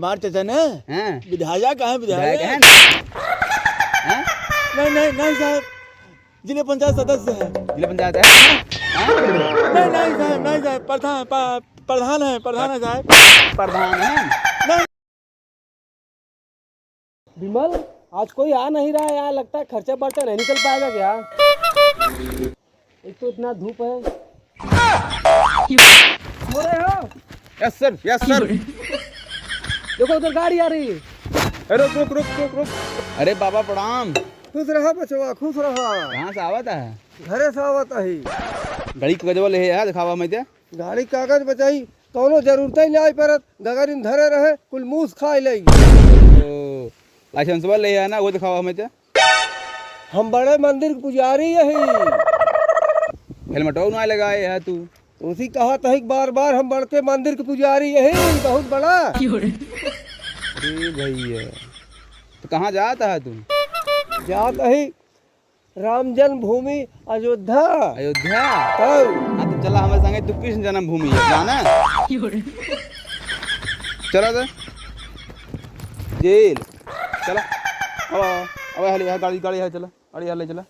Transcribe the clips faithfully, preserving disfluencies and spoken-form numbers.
हमार चाचा ना हाँ। विधायक है, विधायक। विधायक है? हाँ? नहीं, नहीं, नहीं साहब, जिले पंचायत सदस्य है। जिले पंचायत है? हाँ? नहीं, नहीं साहब, नहीं साहब, प्रधान, प-, प्रधान है, प्रधान है साहब। प्रधान है? नहीं। विमल, आज कोई आ नहीं रहा है यार, लगता है खर्चा बर्चा नहीं निकल पाएगा क्या? एक तो इतना धूप है। सो रहे हो? Yes sir, yes sir। देखो उधर गाड़ी आ रही है। ए, रुक, रुक, रुक, रुक, रुक। अरे बाबा प्रणाम। खुश रहा बचवा, खुश रहा। कहाँ से आवत है? घरे से आवत ही। गाड़ी के कागजवा ले है, दिखावा मैं ते। गाड़ी कागज बचाई, कौनो जरूरत ही नहीं आई परत, गगरिन धरे रहे, कुल मूस खाए लई। ओ, लाइसेंसवा ले है ना, वो दिखावा हमें ते। हम बड़े मंदिर के पुजारी यही। हेलमेटवा ना लगाए है तू। उसी कहा तही बार बार हम बड़के मंदिर के पुजारी यही, बहुत बड़ा। अरे भैया, तो कहाँ जात है तू? जात ही राम जन्मभूमि अयोध्या। अयोध्या? तब। हाँ, तो चला हमारे संगे, तू कृष्ण जन्मभूमि है, जाना? चला तो। जेल। चला। अब, अब, अब, हाली, यहाँ गाड़ी, गाड़ी यहाँ चला। गाड़ी यहाँ ले चला।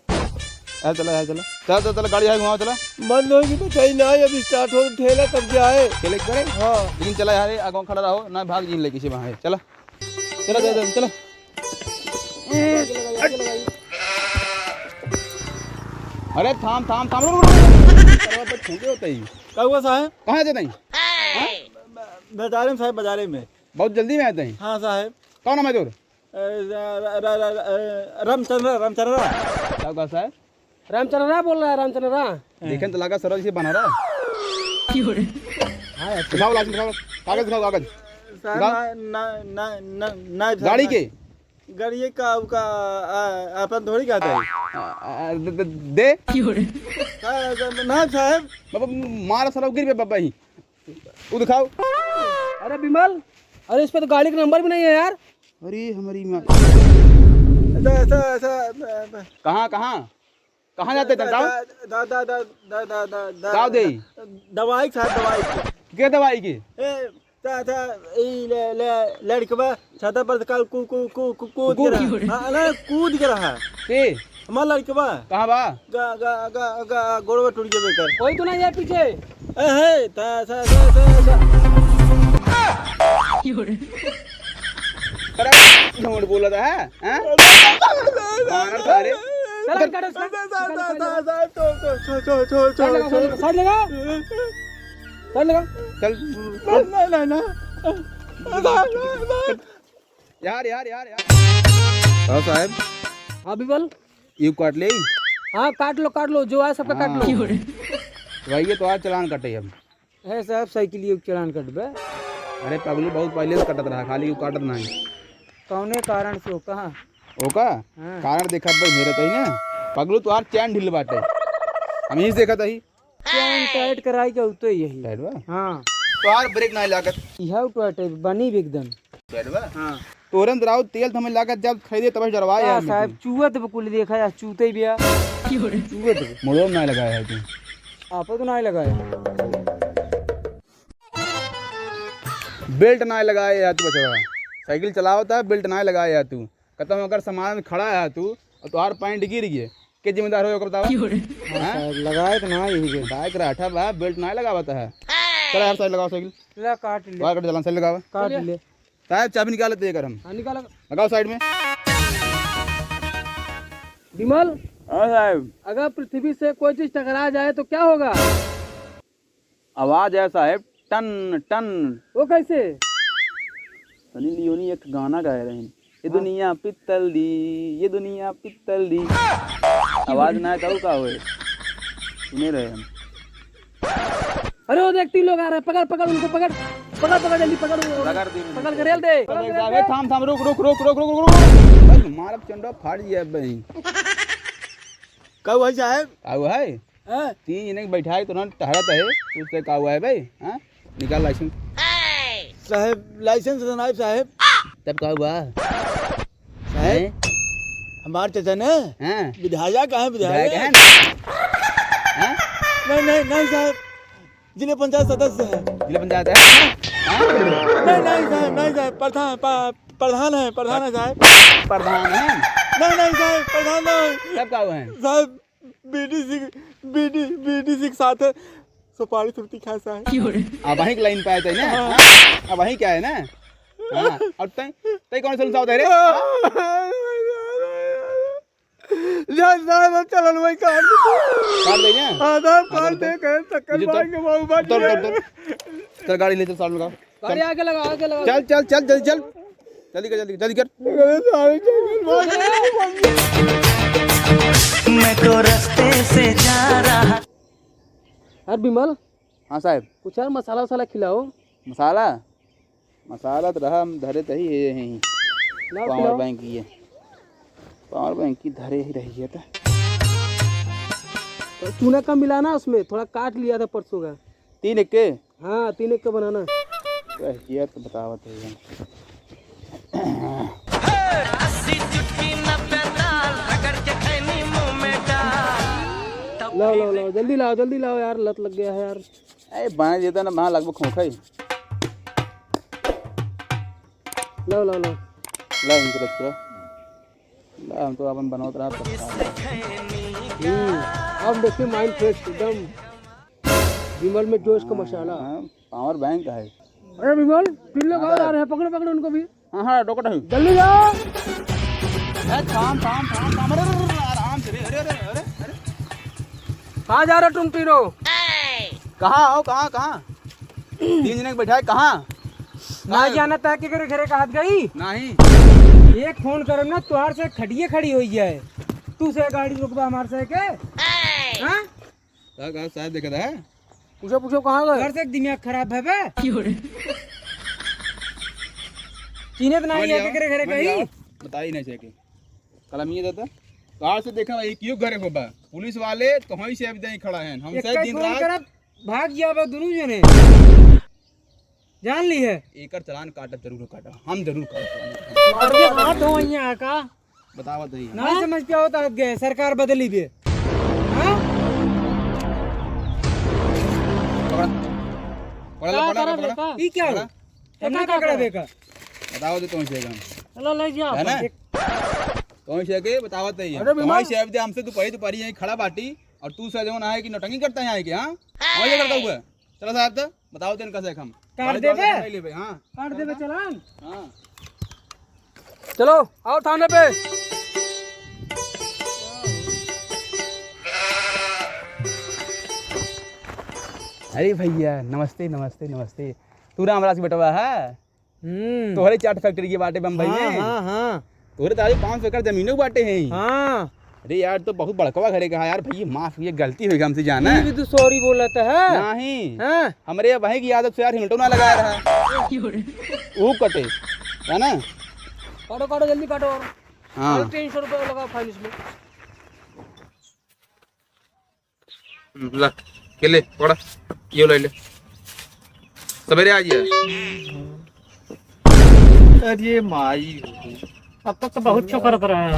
यहाँ चला, यहाँ चला। चला, चला, चला, गाड़ी यहाँ घुमाओ, चला। मन होगी तो कहीं ना, अभी start हो, ठेला तब जाए। ठेले के करे? हाँ। लेकिन चला यार, आगे खड़ा रहो, ना भाग जीन ले किसी वहाँ है। चला। चला, चला, चला, चला। अरे थाम, थाम, थाम, रुक, रुक, रुक। अरे बस ठेके होते ही। का हुआ साहब? कहाँ जाते हैं? हाँ? ब-, ब-, बाजारे में साहब, बाजारे में। बहुत जल्दी में आते हैं। हाँ साहब। कौन नाम है तोर? अ, र-, र-, र-, र-, अ, रामचंद्र, रामचंद्र। का हुआ साहब? रामचंद्रा बोल रहा है, रामचंद्रा। देखे तो लगा सरल से बना रहा। हाँ, यार। दिखाओ, लाइसेंस दिखाओ, कागज दिखाओ, कागज। सर, दिखाओ। ना, ना, ना, ना, ना, गाड़ी सर, के? गाड़ी का, का, आ, अपन थोड़ी कहता है। आ, आ, दे, दे, दे। का, का, ना, साहब। बाबा, मारा सरल गिर पे बाबा ही। वो दिखाओ। अरे विमल, अरे इस पे तो गाड़ी का नंबर भी नहीं है यार। अरे हमारी माँ। ऐसा, ऐसा, ऐसा, अ, अ, कहाँ, कहाँ? कहाँ जाते थे, बताओ? दा, दा, दा, दा, दा, दा, दा, दा, का दे? दवाई के साथ दवाई के। के दवाई के? ए, ता, ता, ई ले, ले, लड़कवा छाता पर से काल कू, कू, कू, कू, कूद के कुकुर। रहा। हाँ, ना, कूद के रहा। के? हमार लड़कवा। कहाँ बा? गा, गा, गा, गा, गोड़वा टूट गया बेकर। वही तो ना, ये पीछे। ए, हे, ता, ता, ता, ता, ता। अरे, झूठ बोला था, हैं? हैं? मार सारे। चल, हट, हट, हट, हट, हट, हट, हट। साइड लगा, साइड लगा। साइड लगा। चल। नहीं, नहीं, नहीं, नहीं। यार, यार, यार, यार। हाँ, साहब। हाँ, विमल। ये काट ले। हाँ, काट लो, काट लो, जो आए सबका काट लो। हाँ। भाई, ये तो आज चालान कटे अब। है साहब, साइकिल ये चालान कटबे। अरे पगलू, बहुत पहले से कटत रहा, खाली यू काटत नहीं। कौने कारण से हो, कहाँ? ओका? हाँ। कारण देखा भाई, मेरे तही ना। पगलू, तोहार चैन ढील बाटे। हम यहीं से देखत ही। चैन टाइट कराई के उतरे यही। टाइट बा? हाँ। तोहार ब्रेक नहीं लागत। यह टाइट है, बनी भी एकदम। टाइट बा? हाँ। तोरन दराउ तेल तो हमें लागत जब खरीदे तब डरवाए का यार साहब, मिट्टी। चुअत बे कुल देखा यार, चूते भी आ। चुअत बे। मोड़ो ना लगाया है तू। आप तो ना लगाया। बेल्ट ना लगाए यार तू बचवा। साइकिल चलावता है, बेल्ट ना लगाए यार तू। कहता हूँ अगर सामान में खड़ा है तू और तुम्हारा पैंट गिर गए, के जिम्मेदार हो ओकर बतावा? हाँ, हाँ? साहब, लगाए तो ना यही के। लगाए के रहा बा, बेल्ट ना लगावता है। चला यार, साइड लगाओ साइकिल। ला काट ले। काट, चलान साइड लगावा। काट ले। साहब, चाबी निकाल लेते हैं अगर हम। हाँ, निकाल। लगाओ साइड में। विमल। हाँ साहब। अगर पृथ्वी से कोई चीज टकरा जाए तो क्या होगा? आवाज है साहब, टन टन। वो कैसे? सनी लियोनी एक गाना गाए रहे हैं, "ये हाँ। दुनिया पित्तल दी, ये दुनिया पित्तल दी।" आवाज ना है तो का होए? सुने रहे हम। अरे वो देख, तीन लोग आ रहे हैं, पकड़, पकड़ उनको, पकड़, पकड़, पकड़, जल्दी पकड़ उनको। पकड़ दे, पकड़ के रेल दे। अरे, थाम, थाम, रुक, रुक। अरे, मारब चंडा फाड़ दिया बहन। का हुआ है साहब? का हुआ है? हाँ। तीन जने के बैठाए तो ना टहरत है, उससे का हुआ है भाई? हाँ? निकाल लाइसेंस। साहब, लाइसेंस तो नाइब साहब। तब का हुआ? साहब, हैं? हमार चाचा ना हाँ। विधायक है, विधायक। विधायक है ना? हाँ? नहीं, नहीं, नहीं साहब, जिले पंचायत सदस्य है। जिले पंचायत है? हाँ? नहीं, नहीं साहब, नहीं साहब, प्रधान, प-, प्रधान है, प्रधान है साहब। प्रधान है? नहीं, नहीं साहब, प्रधान नहीं। तब का हुआ है? साहब, बीड़ी सिग-, बीड़ी, बीड़ी सिग साथ है, सुपारी सुरती खाए साहब। अब वहीं के लाइन पे आए थे ना? हाँ। हाँ? अब वहीं क्या है ना? हाँ, और तय, तय कौन सा उनसा होता है रे? जा साहब, अब चलन वही काट दे। काट दे ना? हाँ साहब, हाँ, काट तो दे, उतर। कहे चक्कर नीचे उतर। मार के बाबू बाजी उतर, उतर, है। उतर। चल, गाड़ी ले चल, सामने का। गाड़ी चल। आगे लगा, आगे लगा। चल, चल, चल, जल्दी चल। जल्दी कर, जल्दी कर, जल्दी कर। अरे सारे चक्कर मार के बाबू बाजी। मैं तो रास्ते से जा रहा। यार विमल, हाँ साहब। कुछ यार मसाला वसाला खिलाओ। मसाला? मसाला तो रहा, हम धरे तही है यहीं। लाओ, पावर खिलाओ। बैंक की है। पावर बैंक की धरे ही रही है तो। तो चूना कम मिलाना उसमें, थोड़ा काट लिया था परसों का। तीन एक के? हाँ, तीन एक का बनाना। तो एहतियात तो बतावत है ये। अस्सी चुटकी नब्बे ताल, रगड़ के खैनी मुंह में डाल। लाओ, लाओ, लाओ, जल्दी लाओ, जल्दी लाओ यार, लत लग गया है यार। ए, बाएं जेता ना, वहाँ लगभग खोखा ही। लाओ, लाओ, लाओ। ला, इनके रख दो। ला, हम तो अपन बनावत रहा, तो खा ले। हम्म, अब देखिए mind fresh एकदम। विमल में जोश का मसाला। हाँ, पावर बैंक है। अरे विमल, पिल्ले हाँ, बाहर आ रहे हैं, पकड़ो, पकड़ो उनको भी। हाँ, हाँ, डोकट है। जल्दी जाओ। ए, थाम, थाम, थाम, थाम, अरे, अरे, अरे, आराम से रे, अरे, अरे, अरे, अरे। कहाँ जा रहे तुम तीनों? कहाँ हो, कहाँ, कहाँ? तीन जने के बैठा है, कहाँ? ना कहाँ? जाना तय के करे घरे कहत गई? नहीं। एक फोन करम ना, तुहार से खटिए खड़ी होई जाए। तू से गाड़ी रोकबा हमार से के? हाँ? का, का, साहब देखत है? पूछो, पूछो, कहाँ गए? घर से दिमाग खराब है बे? चिन्हत नहीं है, केकरे घरे कहीं? बताई नहीं सके। कलम ये देता। कार से देखा भाई, क्यों घरे होबा? पुलिस वाले तो वहीं से अभी तक खड़ा है। हम एक से का दिन फोन रात करब, भाग जाबे दोनों जने। जान ली है। एकर चालान काटब जरूर काटब, हम जरूर काटब चालान। और ये हाथ हो यहाँ का? बतावत है। ना समझ पे होता अब गए, सरकार बदली बे। हाँ? पकड़ा। पकड़ा, का पकड़ा, करा पकड़ा। बेटा? ई क्या पकड़ा। हो? हमने का पकड़ा बेका? बताओ तो कौन से हम। चलो ले जाओ। है ना? एक कौन से के बतावत है? अरे विमल। कौन से अब हमसे दोपहरी दोपहरी यहीं खड़ा बाटी और तू से जौन आए कि नौटंकी करता है यहाँ के, हाँ? और ये करता हुआ। चलो साहब, तो बताओ दिन कैसे हम काट गाड़ी देबे? दौड़ा नहीं लेबे, हाँ। काट देबे चालान? हाँ। चलो, आओ थाने पे। अरे भैया, नमस्ते, नमस्ते, नमस्ते। तू रामराज के बेटवा है? हम्म। तोहरे चाट फैक्ट्री के बाटे बम्बई हाँ, में। हाँ, हाँ। तोहरे तो आज पाँच सौ एकड़ जमीनों बाटे हैं। हाँ। अरे यार, तो बहुत बड़कवा घरे का है यार, भैया माफ, ये गलती हो गई हमसे जाना। ये भी तू sorry बोलत है? नहीं। हाँ। हमरे वहीं की आदत से यार हेलमेटो ना लगाया रहा। वो कटे, है ना? काटो, काटो, जल्दी काटो और। हाँ। साढ़े तीन सौ रुपये लगा fine इसमें। ला, के ले, पकड़ा। यो ले ले। सवेरे आ जिया। अरे माई, अब तक तो बहुत चोकर रहा है।